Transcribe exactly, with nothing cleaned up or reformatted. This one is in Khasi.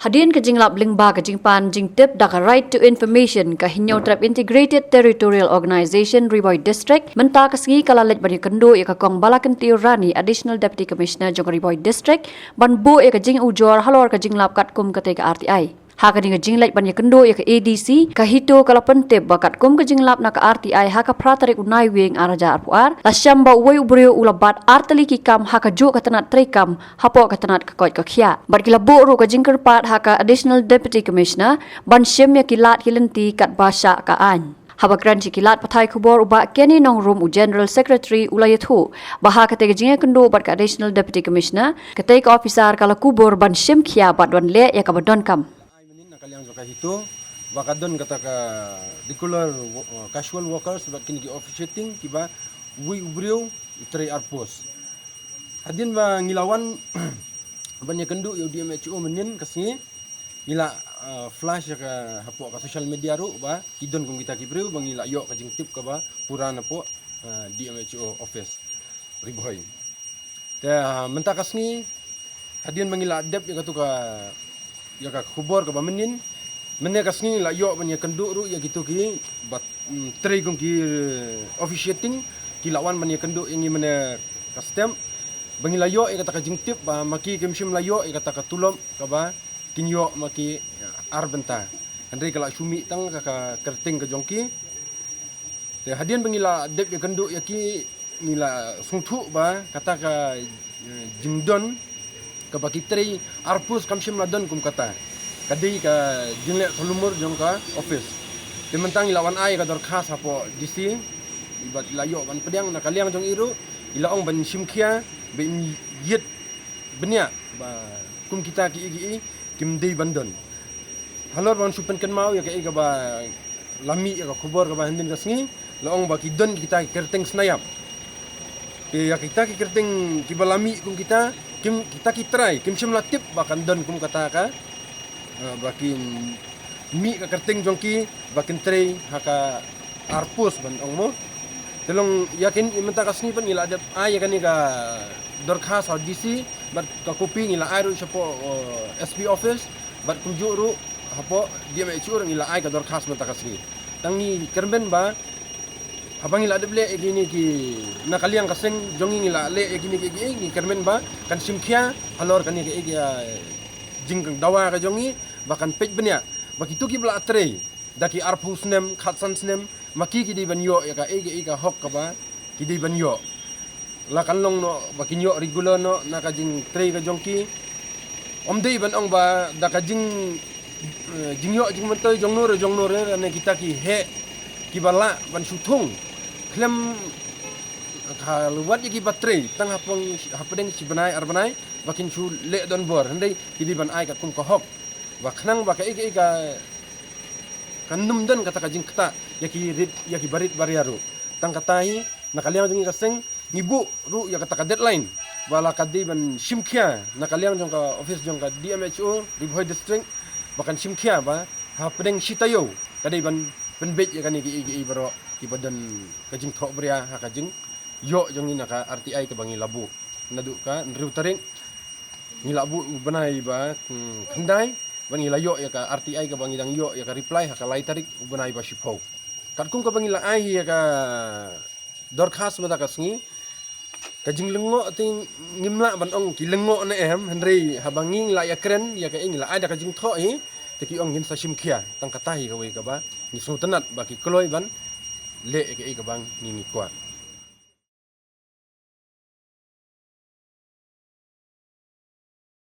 Hadien ka jinglap lyngba ka jingpan jingtip da ka Right to Information, ka Hynñiewtrep Integrated Territorial Organization Ri Bhoi District mynta ka sngi ka la leit ban ïakynduh ïa ka Kong Balakyntiew Rani, Additional Deputy Commissioner jong ka Ri Bhoi District, ban buh ïa ka jingujor halor ka jinglap katkum katei ka R T I. Ha kane ka jingleit ban ïakynduh ïa ka A D C, ka HITO ka la pyntip ba katkum ka jinglap na ka R T I ha ka phra tarik u Naiwieng ar hajar arphew ar, la shem ba uwei u briew u la bat ar tylli ki kam ha kajuh ka tnat treikam hapoh ka tnat ka koit ka khiah. Bad ki la buh ruh ka jingkyrpad ha ka Additional Deputy Commissioner ban shim ïa ki lad ki lynti katba shah ka aiñ. Haba kren sha ki lad pathai khubor, u Bah Kenny Nongrum, u General Secretary, u la ïathuh ba ha katei ka jingïakynduh bad ka Additional Deputy Commissioner, katei ka officer ka la kubur ban shim khia bad ban leh ïa kaba donkam. Ai mynnin na ka liang jong ka HITO ba ka don kata ka regular wo-, uh, casual workers bad kine ki officiating kiba uwei u briew u trei ar post. Hadien ba ngi la wan ban ïakynduh ïa u D M H O mynnin ka sngi, ngi la, uh, flash ïa ka hapoh ka social media ruh ba ki don kum kita ki briew ba ngi la ïoh ka jingtip kaba pura napoh, uh, D M H O office Ri Bhoi. Te, ah, mynta ka sngi, hadien ba ngi la dep ïa katu ka, ïa ka khubor kaba mynnin, mynne ka sngi la ïoh ban ïakynduh ruh ïa kitu ki ba, mm, trei kum ki, eh, officiating, ki la wan ban ïakynduh ïa ngi mynne ka step ba ngi la ïoh ïa kata ka jingtip ba ma ki kim shym la ïoh ïa kata ka tulop kaba kin ïoh ma ki, eh, ar bynta. Hynrei ka la shu mih tang ka, ka kyrteng ka jong ki. Te hadien ba ngi la dep ïakynduh ïa ki, ngi la sngewthuh ba kata ka, eh, jingdon kaba ki trei ar post kam shym la don kum kata. Ka dei ka jingleh thulumur jong ka office. Te mynta ngi la wan ai ka dorkhas hapoh D C, bad la ïoh ban pdiang na ka liang jong i ruh, i la ong ban shim khia ba in ïit bniah ba kum kita kiei kiei kim dei ban don. Halor ban shu pynkynmaw ïa kaei kaba la mih ïa ka khubor kaba hadien ka sngi, la ong ba ki don kita ki kyrteng snayap. Te ïa kita ki kyrteng kiba la mih kum kita, kim, kita ki trai kim shym la tip ba kan don kum kata ka, eh, ba kin mih ka kyrteng jong ki ba kin trei ha ka ar post ban ong mo. Te long ïa kane mynta ka sngi pat ngi la dep ai ïa kane ka dorkhas ha D C, bad ka kopi ngi la ai ruh shapoh, eh, S P office, bad kumjuh ruh hapoh D M H O ruh ngi la ai ka dorkhas mynta ka sngi. Tang ngi kyrmen ba haba ngi la dep leh ïa kine ki, na ka liang ka seng jong ngi, ngi la leh ïa kine ki, ki, ngi kyrmen ba kan shim khia halor kane ka, ka jingdawa ka jong ngi ba kan peit bniah ba kitu kiba la trei da ki arphew snem, khatsan snem, ma ki ki dei ban ïoh ïa kaei kaei ka hok kaba ki dei ban ïoh. La kan long noh ba kin ïoh regular noh na ka jingtrei ka jong ki. Ym dei ban ong ba da ka jing, eh, jingïoh jingmyntoi jong no re jong no re, ne kita ki heh kiba lah ban shu thung khlem ka, wat ïa kiba trei tang hapdeng, hapdeng shi bnai ar bnai ba kin shu leh donbor, hynrei ki dei ban ai katkum ka hok. Ba khnang ba kaei kaei ka, kan ym don kata ka jingktah ïa ki rit, ïa ki barit baria ruh. Tang kata hi, na ka liang jong ngi ka seng ngi buh ruh ïa kata ka deadline ba la ka dei ban shim khia na ka liang jong ka office jong ka D M H O Ri Bhoi District, ba kan shim khia ba hapdeng shi taïew ka dei ban pynbeit ïa kane kiei kiei baroh kiba don ka jingthohbria ha ka jingïoh jong ngi na ka R T I kaba ngi la buh. Naduh ka hynriew tarik ngi la buh u bnai ba, hmm, khyndai, ba ngi la ïoh ïa ka R T I kaba ngi dang ïoh ïa ka reply ha ka lai tarik u bnai ba shiphew. Katkum kaba ngi la ai ïa ka dorkhas mynta ka sngi, ka jinglyngngoh te ngim lah ban ong ki lyngngoh ne em, hynrei haba ngi la ïakren ïa kaei ngi la ai da ka jingthoh hi, te ki ong ngin sa shim khia. Tang kata hi kawei kaba ngi sngewtynnat ba ki kloi ban leh ïa kaei kaba ngi ngi kwah.